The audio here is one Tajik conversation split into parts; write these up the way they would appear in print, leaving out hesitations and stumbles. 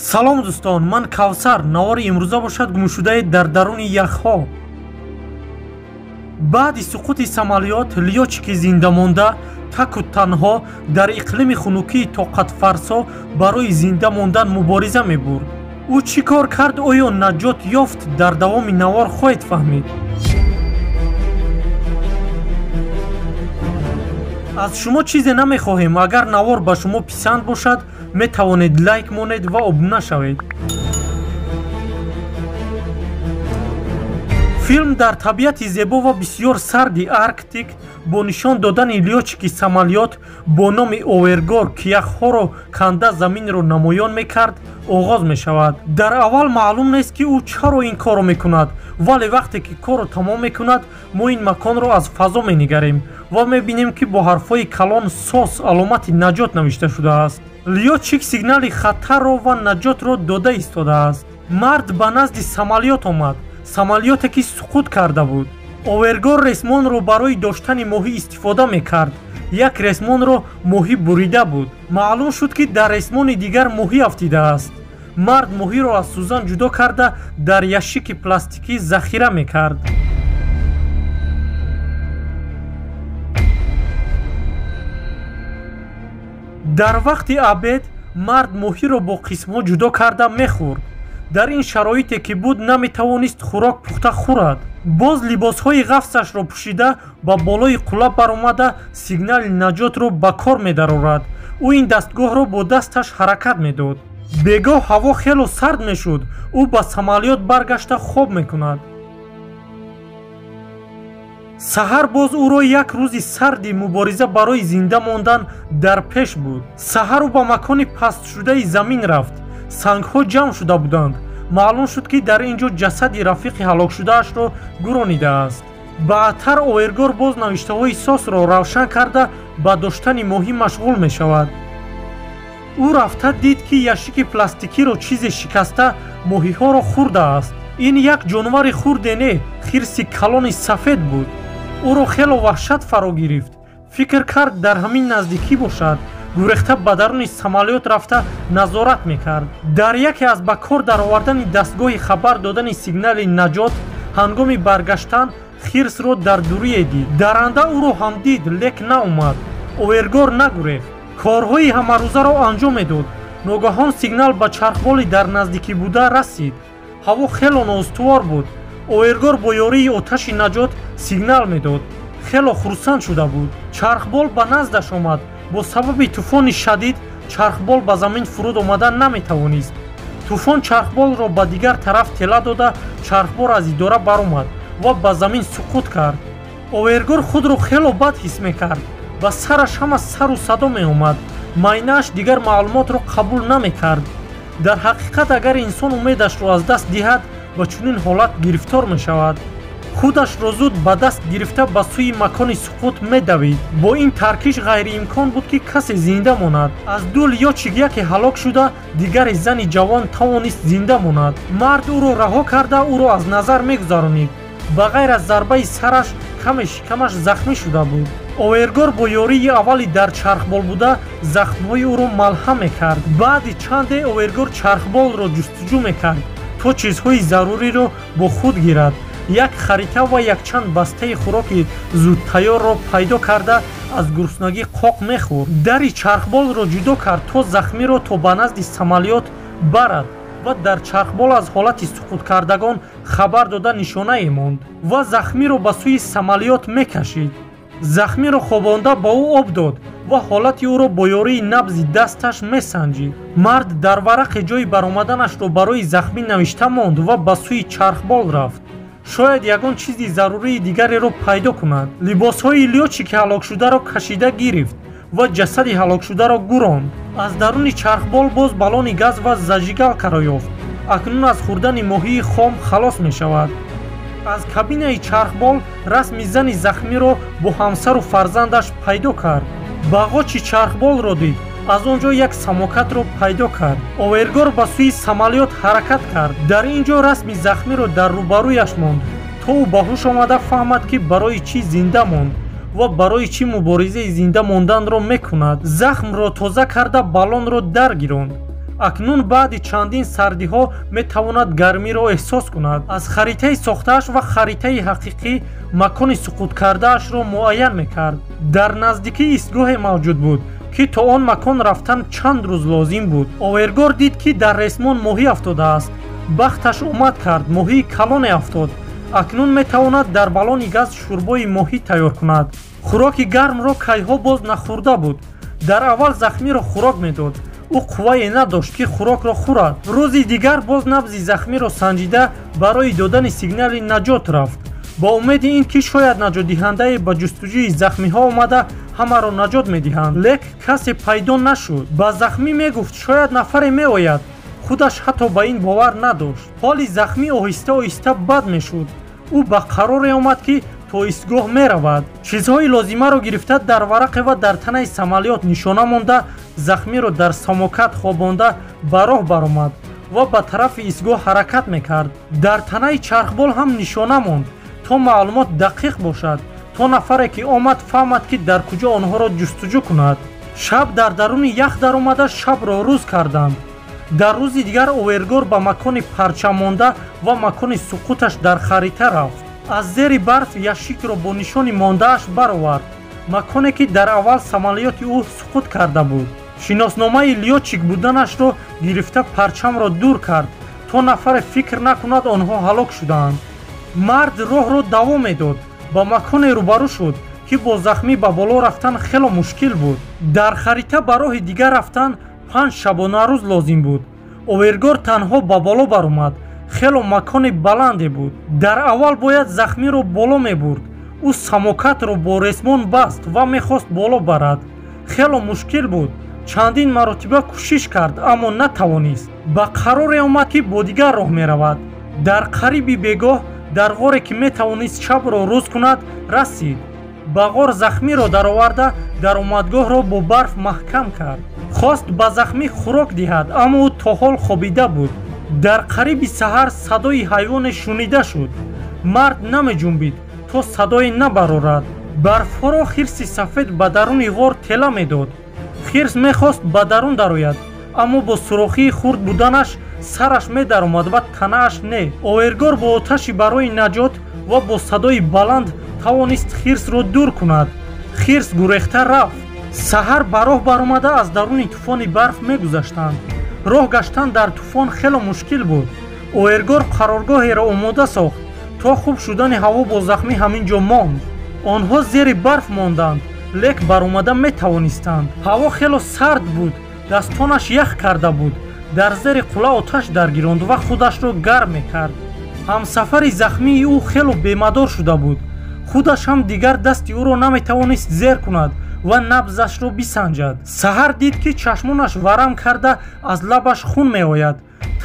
Салом дӯстон, ман Кавсар. Навори имрӯза бошад гумшудаи дар даруни яхҳо. Баъди суқути самолёт лётчики зинда монда таку танҳо дар иқлими хунукии тоқатфарсо барои зинда мондан мубориза мебурд. Ӯ чӣ кор кард, оё наҷот ёфт? Дар давоми навор хоҳед фаҳмид. Аз шумо чизе намехоҳем. Агар навор ба шумо писанд бошад, метавонед лайк монед ва обуна шавед. Филм дар табиати зебо ва бисёр сарди Арктик бо нишон додани лётчики самолёт бо номи Овергор, ки яхҳоро канда заминро намоён мекард, оғоз мешавад. Дар аввал маълум нест, ки ӯ чаро ин корро мекунад, вале вақте ки корро тамом мекунад, мо ин маконро аз фазо менигарем ва мебинем, ки бо ҳарфҳои калон СОС аломати наҷот навишта шудааст. Лётчик сигнали хатарро ва наҷотро дода истодааст. Мард ба назди самолёт омад, самолёте ки суқут карда буд. Овергор ресмонро барои доштани моҳӣ истифода мекард. Як ресмонро моҳӣ бурида буд. Маълум шуд, ки дар ресмони дигар моҳӣ афтидааст. Мард моҳиро аз сӯзан ҷудо карда дар ящики пластикӣ захира мекард. Дар вақти обед мард моҳиро бо қисмҳо ҷудо карда мехӯрд. Дар ин шароите ки буд, наметавонист хӯрок пухта хӯрад. Боз либосҳои ғафсашро пӯшида ба болои қулла баромада сигнали наҷотро ба кор медарорад. Ӯ ин дастгоҳро бо дасташ ҳаракат медод. Бегоҳ ҳаво хело сард мешуд. Ӯ ба самолёт баргашта хоб мекунад. Саҳар боз ӯро як рӯзи сарди мубориза барои зинда мондан дар пеш буд. Саҳар ӯ ба макони пастшудаи замин рафт. Сангҳо ҷамъ шуда буданд. Маълум шуд, ки дар ин ҷо ҷасади рафиқи ҳалокшудаашро гуронидааст. Баъдтар Овергор боз навиштаҳои СОСро равшан карда ба доштани моҳӣ машғул мешавад. Ӯ рафта дид, ки ящики пластикиро чизе шикаста моҳиҳоро хӯрдааст. Ин як ҷонвари хурде не, хирси калони сафед буд. Ӯро хело ваҳшат фаро гирифт. Фикр кард, дар ҳамин наздикӣ бошад. Гурехта ба даруни самолёт рафта назорат мекард. Дар яке аз ба кор даровардани дастгоҳи хабар додани сигнали наҷот ҳангоми баргаштан хирсро дар дурие дид. Даранда ӯро ҳам дид, лек наомад. Овергор нагурехт. Корҳои ҳамарӯзаро анҷом медод. Ногаҳон сигнал ба чархболи дар наздикӣ буда расид. Ҳаво хело ноустувор буд. Овергор бо ёрии оташи наҷот сигнал медод. Хело хурсанд шуда буд. Чархбол ба наздаш омад. Бо сабаби тӯфони шадид чархбол ба замин фуруд омада наметавонист. Тӯфон чархболро ба дигар тараф тела дода, чархбол аз идора баромад ва ба замин суқут кард. Овергор худро хело бад ҳис мекард. Ба сараш ҳама сару садо меомад. Майнааш дигар маълумотро қабул намекард. Дар ҳақиқат, агар инсон умедашро аз даст диҳад, ба чунин ҳолат гирифтор мешавад. Худашро зуд ба даст гирифта ба сӯи макони суқут медавид. Бо ин таркиш ғайриимкон буд, ки касе зинда монад. Аз ду лётчик яке ҳалок шуда, дигари зани ҷавон тавонист зинда монад. Мард ӯро раҳо карда ӯро аз назар мегузаронид. Ба ғайр аз зарбаи сараш каме шикамаш захмӣ шуда буд. Овергор бо ёрии аввали дар чархбол буда захмҳои ӯро малҳам мекард. Баъди чанде Овергор чархболро ҷустуҷӯ мекард, то чизҳои заруриро бо худ гирад. Як харита ва якчанд бастаи хӯроки зудтайёрро пайдо карда аз гуруснагӣ қоқ мехӯрд. Дари чархболро ҷудо кард, то захмиро то ба назди самолёт барад ва дар чархбол аз ҳолати суқуткардагон хабар дода нишонае монд ва захмиро ба сӯи самолёт мекашид. Захмиро хобонда ба ӯ об дод ва ҳолати ӯро бо ёрии набзи дасташ месанҷид. Мард дар варақи ҷои баромаданашро барои захмӣ навишта монд ва ба сӯи чархбол рафт. Шояд ягон чизи зарурии дигареро пайдо кунад. Либосҳои лётчики ҳалокшударо кашида гирифт ва ҷасади ҳалокшударо гуронд. Аз даруни чархбол боз баллони газ ва зажигалкаро ёфт. Акнун аз хӯрдани моҳии хом халос мешавад. Аз кабинаи чархбол расми зани захмиро бо ҳамсару фарзандаш пайдо кард. Бағочи чархболро дид. Аз он ҷо як самокатро пайдо кард. Овергор ба сӯи самолёт ҳаракат кард. Дар ин ҷо расми захмиро дар рӯбарӯяш монд, то ӯ ба ҳуш омада фаҳмад, ки барои чӣ зинда монд ва барои чӣ муборизаи зинда монданро мекунад. Захмро тоза карда баллонро даргиронд. Акнун баъди чандин сардиҳо метавонад гармиро эҳсос кунад. Аз харитаи сохтааш ва харитаи ҳақиқӣ макони суқут кардаашро муайян мекард. Дар наздикӣ истгоҳе мавҷуд буд, ки то он макон рафтан чанд рӯз лозим буд. Овергор дид, ки дар ресмон моҳӣ афтодааст. Бахташ омад кард, моҳии калоне афтод. Акнун метавонад дар баллони газ шӯрбои моҳӣ тайёр кунад. Хӯроки гармро кайҳо боз нахӯрда буд. Дар аввал захмиро хӯрок медод. Ӯ қуввае надошт, ки хӯрокро хӯрад. Рӯзи дигар боз набзи захмиро санҷида барои додани сигнали наҷот рафт, бо умеди ин ки шояд наҷотдиҳандае ба ҷустуҷӯи захмиҳо омада ҳамаро наҷот медиҳанд. Лек касе пайдо нашуд. Ба захмӣ мегуфт, шояд нафаре меояд. Худаш ҳатто ба ин бовар надошт. Ҳоли захмӣ оҳиста оҳиста бад мешуд. Ӯ ба қароре омад, ки то истгоҳ меравад. Чизҳои лозимаро гирифта дар варақе ва дар танаи самолёт нишона монда, захмиро дар самокат хобонда ба роҳ баромад ва ба тарафи истгоҳ ҳаракат мекард. Дар танаи чархбол ҳам нишона монд, то маълумот дақиқ бошад, то нафаре ки омад фаҳмад, ки дар куҷо онҳоро ҷустуҷӯ кунад. Шаб дар даруни ях даромада шабро рӯз карданд. Дар рӯзи дигар Овергор ба макони парча монда ва макони суқуташ дар харита рафт. Аз зери барф яшикро бо нишони мондааш баровард, маконе ки дар аввал самолёти ӯ суқут карда буд. Шиносномаи лётчик буданашро гирифта парчамро дур кард, то нафаре фикр накунад онҳо ҳалок шудаанд. Мард роҳро давом медод. Ба маконе рӯбарӯ шуд, ки бо захмӣ ба боло рафтан хело мушкил буд. Дар харита ба роҳи дигар рафтан 5 шабонарӯз лозим буд. Овергор танҳо ба боло баромад. Хело макони баланде буд. Дар аввал бояд захмиро боло мебурд. Ӯ самокатро бо ресмон баст ва мехост боло барад. Хело мушкил буд. Чандин маротиба кӯшиш кард, аммо натавонист. Ба қароре омад, ки бо дигар роҳ меравад. Дар қариби бегоҳ дар ғоре, ки метавонист шабро рӯз кунад, расид. Ба ғор захмиро дароварда, даромадгоҳро бо барф маҳкам кард. Хост ба захмӣ хӯрок диҳад, аммо ӯ то ҳол хобида буд. Дар қариби саҳар садои ҳайвоне шунида шуд. Мард намеҷунбид, то садое набарорад. Барфҳоро хирси сафед ба даруни ғор тела медод. Хирс мехост ба дарун дарояд, аммо бо сурохии хурд буданаш сараш медаромад ва танааш не. Овергор бо оташи барои наҷот ва бо садои баланд тавонист хирсро дур кунад. Хирс гурехта рафт. Саҳар ба роҳ баромада аз даруни тӯфони барф мегузаштанд. Роҳ гаштан дар тӯфон хело мушкил буд. Овергор қароргоҳеро омода сохт. То хуб шудани ҳаво бо захмӣ ҳамин ҷо монд. Онҳо зери барф монданд, лек баромада метавонистанд. Ҳаво хело сард буд, дастонаш ях карда буд. Дар зери қулла оташ даргиронд ва худашро гарм мекард. Ҳамсафари захмии ӯ хело бемадор шуда буд. Худаш ҳам дигар дасти ӯро наметавонист зер кунад ва набзашро бисанҷад. Саҳар дид, ки чашмонаш варам карда, аз лабаш хун меояд.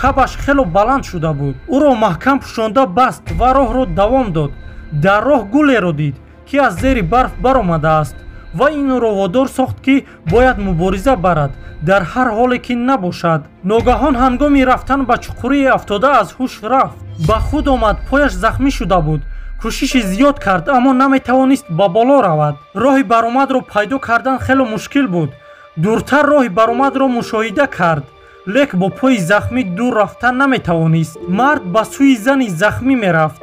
Табаш хело баланд шуда буд. Ӯро маҳкам пӯшонда баст ва роҳро давом дод. Дар роҳ гулеро дид, ки аз зери барф баромадааст ва ин ӯро водор сохт, ки бояд мубориза барад, дар ҳар ҳоле ки набошад. Ногаҳон ҳангоми рафтан ба чуқурие афтода аз ҳуш рафт. Ба худ омад, пояш захмӣ шуда буд. Кӯшиши зиёд кард, аммо наметавонист ба боло равад. Роҳи баромадро пайдо кардан хело мушкил буд. Дуртар роҳи баромадро мушоҳида кард, лек бо пои захмӣ дур рафтан наметавонист. Мард ба сӯи зани захмӣ мерафт.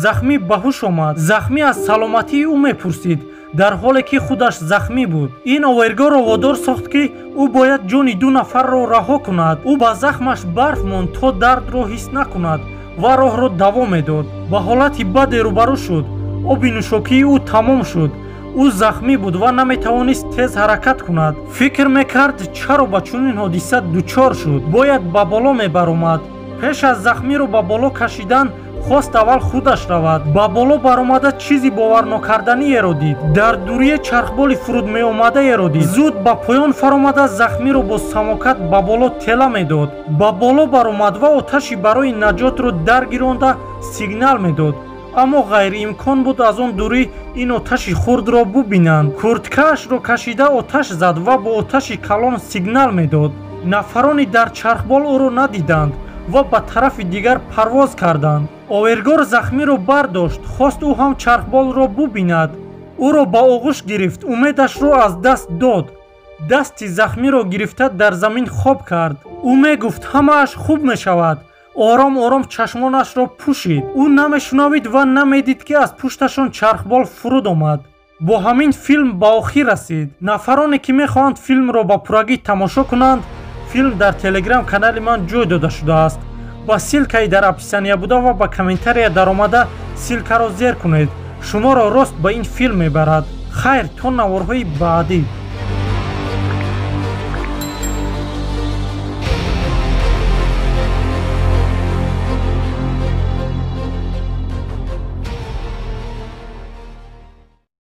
Захмӣ ба ҳуш омад. Захмӣ аз саломатии ӯ мепурсид, дар ҳоле ки худаш захмӣ буд. Ин овергорро водор сохт, ки ӯ бояд ҷони ду нафарро раҳо кунад. Ӯ ба захмаш барф монд, то дардро ҳис накунад, ва роҳро давом медод. Ба ҳолати баде рӯбарӯ шуд. Оби нӯшокии ӯ тамом шуд. Ӯ захмӣ буд ва наметавонист тез ҳаракат кунад. Фикр мекард, чаро ба чунин ҳодиса дучор шуд. Бояд ба боло мебаромад. Пеш аз захмиро ба боло кашидан хост аввал худаш равад. Ба боло баромада чизи боварнокарданиеро дид. Дар дурие чархболи фуруд меомадаеро дид. Зуд ба поён фаромада, захмиро бо самокат ба боло тела медод. Ба боло баромад ва оташи барои наҷотро даргиронда сигнал медод, аммо ғайриимкон буд аз он дурӣ ин оташи хурдро бубинанд. Курткаашро кашида оташ зад ва бо оташи калон сигнал медод. Нафарони дар чархбол ӯро надиданд ва ба тарафи дигар парвоз карданд. Овергор захмиро бардошт, хост ӯ ҳам чархболро бубинад. Ӯро ба оғӯш гирифт, умедашро аз даст дод. Дасти захмиро гирифта дар замин хоб кард. Ӯ мегуфт, ҳамааш хуб мешавад. Ором ором чашмонашро пӯшид. Ӯ намешунавид ва намедид, ки аз пушташон чархбол фуруд омад. Бо ҳамин филм ба охир расид. Нафароне ки мехоҳанд филмро ба пуррагӣ тамошо кунанд, филм дар телеграм канали ман ҷой дода шудааст. Ба ссылкаи дар описания буда ва ба комментария даромада ссылкаро зер кунед, шуморо рост ба ин филм мебарад. Хайр, то наворҳои баъдӣ.